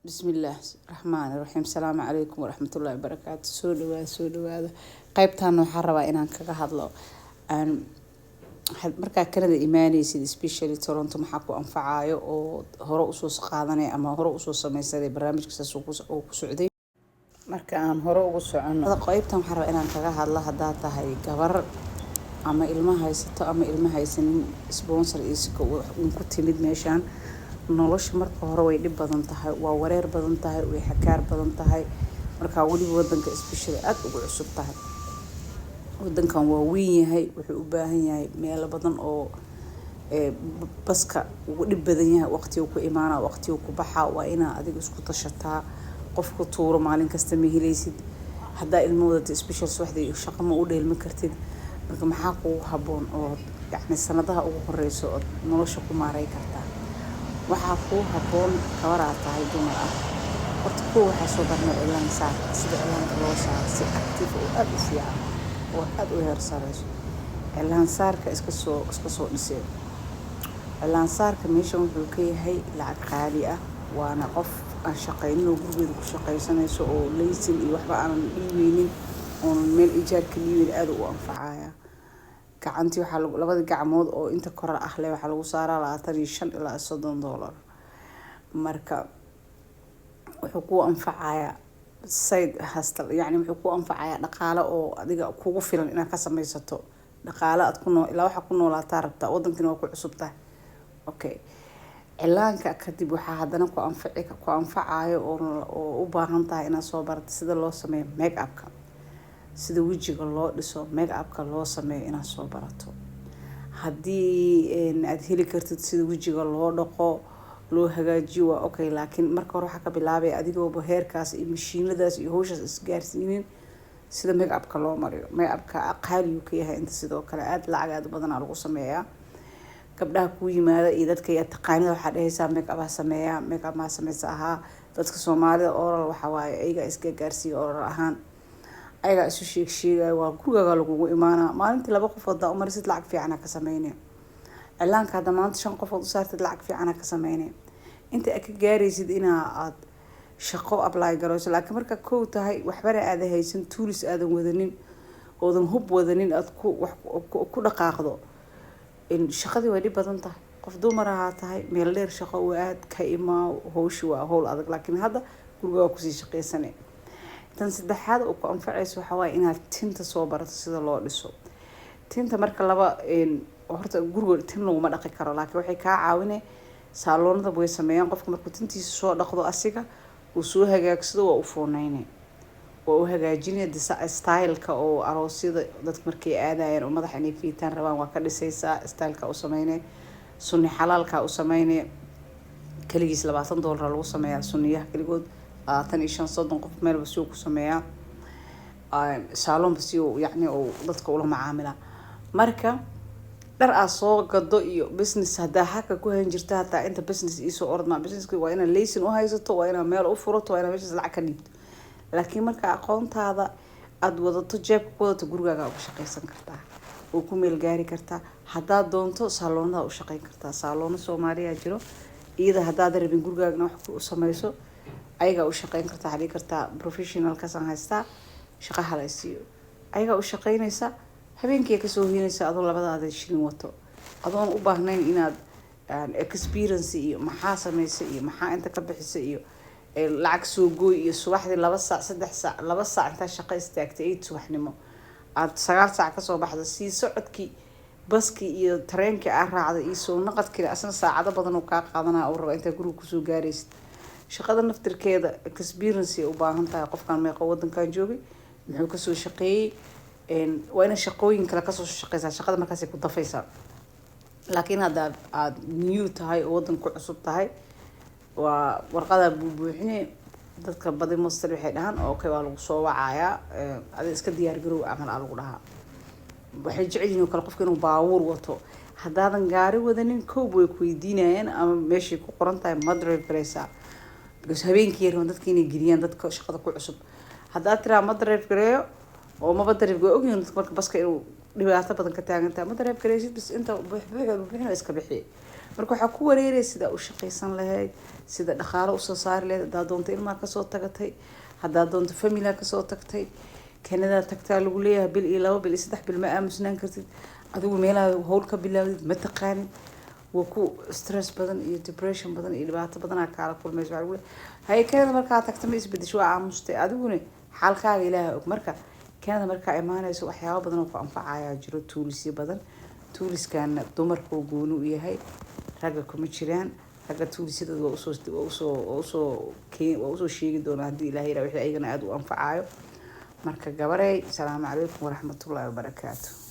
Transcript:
Bismillaah raxmaani raxiim. Salaamu calaykum waraxmatullaahi wabarakaatu. Soo dhawaada, soo dhawaada. Qaybtan waxaan rabaa inaan kaga hadlo markaa Canada imaaneysid, especially Toronto, maxaa ku anfacayo oo hore usoo qaadanay ama hore usoo sameysanay barnaamijka saas uu ku socday. Marka aan hore ugu socono qaybtan, waxaan rabaa inaan kaga hadlo haddaa tahay gabar ama ilmo haysato ama ilmo haysanin, sponsor iyo si uun ku timid meeshaan. Nolosha marka hore way dhib badan tahay, waa wareer badan tahay, way xakaar badan tahay. Markaa weliba wadanka especially aada ugu cusub tahay, wadankan waa weyn yahay, wuxuu u baahan yahay meelo badan oo baska ugu dhib badan yahay. Waqtigu ku imaana, waqtigu ku baxa, waa inaa adiga isku tashataa. Qof ku tuuro maalin kasta ma helaysid. Haddaa ilmo wadato special, subaxdii shaqo ma u dheelmi kartid. Marka maxaa kugu habboon oo yacni sanadaha ugu horeyso ood nolosha ku maareyn kartaa? Waxaa kuu habboon, gabaraa tahay, dumar ah, horta kuwa waxaa soo barnay cilaan saarka, sida cilaanka loo saaro si active oo aada u fiican oo aada u heer sareyso. Cilaan saarka iska soo dhiseen. Cilaan saarka meeshan wuxuu ka yahay lacag qaali ah, waana qof aan shaqaynin oo gurigeeda ku shaqaysanayso oo laysin iyo waxba aanan dhiibeynin, oonan meel ijaar ka dhiibeyn, aada u anfacaya. Gacantii waxaa lagu, labada gacmood oo inta kore ah leh, waxaa lagu saaraa 25 ilaa $30. Marka wuxuu kuu anfacayaa side hustle, yacni wuxuu kuu anfacayaa dhaqaale oo adiga kugu filan inaad ka sameysato dhaqaale aad ku noo ilaa waxaa ku noolaataa rabtaa, wadankina waa ku cusub tahay. Okay, cilaanka kadib waxaa haddana ku anfacayo oo u baahan tahay inaad soo barato sida loo sameeyo make upka, sida wejiga loo dhiso, make upka loo sameeyo inaad soo barato. Haddii aada heli kartid sida wejiga loo dhaqo, loo hagaajiyo, waa okay. Laakiin marka hore waxaa ka bilaabaya, adigooba heerkaas iyo mashiinadaas iyo hawshaas isgaarsiinin, sida make upka loo mariyo. Make upka qaaliyuu ka yahay inta, sidoo kale aada lacag aada u badanaa lagu sameeyaa. Gabdhaha kuu yimaada iyo dadka yaa taqaanida waxaa dhehaysaa, "Make up ha sameeyaa, make up maa sameysa?" Ahaa dadka Soomaalida oral waxa waaye ayagaa iska gaarsiiya, oral ahaan ayagaa isu sheeg sheegaya. Waa gurigaaga lagugu imaanaa. Maalintii laba qofood daa umarisid, lacag fiicana ka sameynaya. Cilaanka hadda maanta shan qofood u saartid, lacag fiicana ka sameynaya, inta aad ka gaaraysid inaa aad shaqo apply garayso. Laakiin marka kow tahay, waxbana aada haysan, tools aadan wadanin, oodan hub wadanin aada ku wax ku dhaqaaqdo, shaqadii way dhib badan tahay. Qof dumar ahaa tahay, meel dheer shaqo u aad ka imaa, hawshi waa howl adag. Laakiin hadda guriga waa kusii shaqaysane. Tan saddexaad oo ku anfacayso waxaa waaye inaad tinta soo barato, sida loo dhiso tinta. Marka laba, horta guriga tin laguma dhaqi karo, laakiin waxay kaa caawine saaloonada way sameeyaan. Qofka markuu tintiisa soo dhaqdo, asiga uu soo hagaagsado, waa u fooneyne, waa u hagaajinaya styleka oo aroosyada dadka markay aadayaan oo madaxa inay fiitaan rabaan, waa ka dhisaysaa, styleka u sameynay, sunni xalaalka u sameynay. Keligiis $20 lagu sameeyaa sunniyaha keligood, 25, 30, qof meelba si uu ku sameeyaa, saaloonba si uu yacni uu dadka ula macaamilaa. Marka dhar aad soo gado iyo business haddaa haka ku hayn jirta, hataa inta business iisoo ordmaa, businesska waa inaad laysin u haysato, waa inaad meel u furato, waa inaad meeshaas lacag ka dhiibto. Laakiin marka aqoontaada aada wadato, jeebka ku wadato, gurigaaga uga shaqaysan kartaa oo ku meel gaari kartaa. Haddaad doonto saaloonada u shaqeyn kartaa, saaloono Soomaaliya jiro. Iyada haddaad rabin gurigaagna wax ku sameyso, ayagaa u shaqeyn kartaa. Waxaa dhihi kartaa, "Professionalkaasaan haystaa, shaqa hala siiyo." Ayagaa u shaqeynaysa, habeenkii kasoo hoynaysa adoo labadaada shilin wato, adoon u baahnayn inaad experience iyo maxaa sameysay iyo maxaa inta ka bixisay iyo lacag soo gooy iyo subaxdii 2 saac, 3 saac, 2 saac intaa shaqo istaagtay, 8 subaxnimo aada 9 saac kasoo baxda, sii socodkii baskii iyo tareenkii aa raacday iyo soo naqadkii asna saacado badan oo kaa qaadanaya oo raba intaa guriga kusoo gaaraysid. Shaqada naftirkeeda experience ay u baahan tahay. Qofkan meeqa wadankan joogay, muxuu kasoo shaqeeyey? Waa ina shaqooyin kale kasoo shaqeysaa, shaqada markaasay ku dafaysaa. Laakiin hadda aada new tahay oo wadanka ku cusub tahay, waa warqadaa buubuuxine. Dadka badi master waxay dhahaan, "Okay, waa lagu soo wacayaa, adi iska diyaar garow," camal aa lagu dhahaa. Waxay jecel yihiin oo kale qofka inuu baabuur wato. Haddaadan gaari wadanin, koob way ku weydiinayaan ama meeshay ku qoran tahay, "Ma drive gareysaa?" Because habeenkii rabaan dadka inay geliyaan, dadka shaqada ku cusub. Haddaad tiraa, "Ma drive gareeyo," oo maba drive, way ogyihiin dadka marka baska inuu dhibaato badan ka taagan tahay. Ma drive gareysid, bas inta buux buux buuxin iska bixiye. Marka waxaa ku wareeraya sidaa u shaqaysan lahayd, sida dhaqaalo usoo saari lahayd. Haddaa doonto ilmaha kasoo tagatay, haddaa doonto family kasoo tagtay, Canada tagtaa lagu leeyahay, bil iyo 2 bil iyo 3 bil ma aamusnaan kartid. Adigu meelaha howl ka bilaawdid ma taqaanid. Waa ku stress badan iyo depression badan iyo dhibaato badanaa kaala kulmaysa. Waxaa lagu leeyahay, haye, Canada markaa tagta ma isbedesho, waa aamustay. Adiguna xaalkaaga Ilaaha og. Marka Canada markaa imaanayso, waxyaabo badan oo ku anfacayaa jiro, toolsyo badan. Toolskana dumarka uu gooni u yahay, ragga kuma jiraan. Ragga toolsyadooda waa usoo sheegi doonaa haddii Ilahay yiraahdo, wixii ayagana aada u anfacayo. Marka gabarey, asalaamu calaykum waraxmatullaahi wabarakaatu.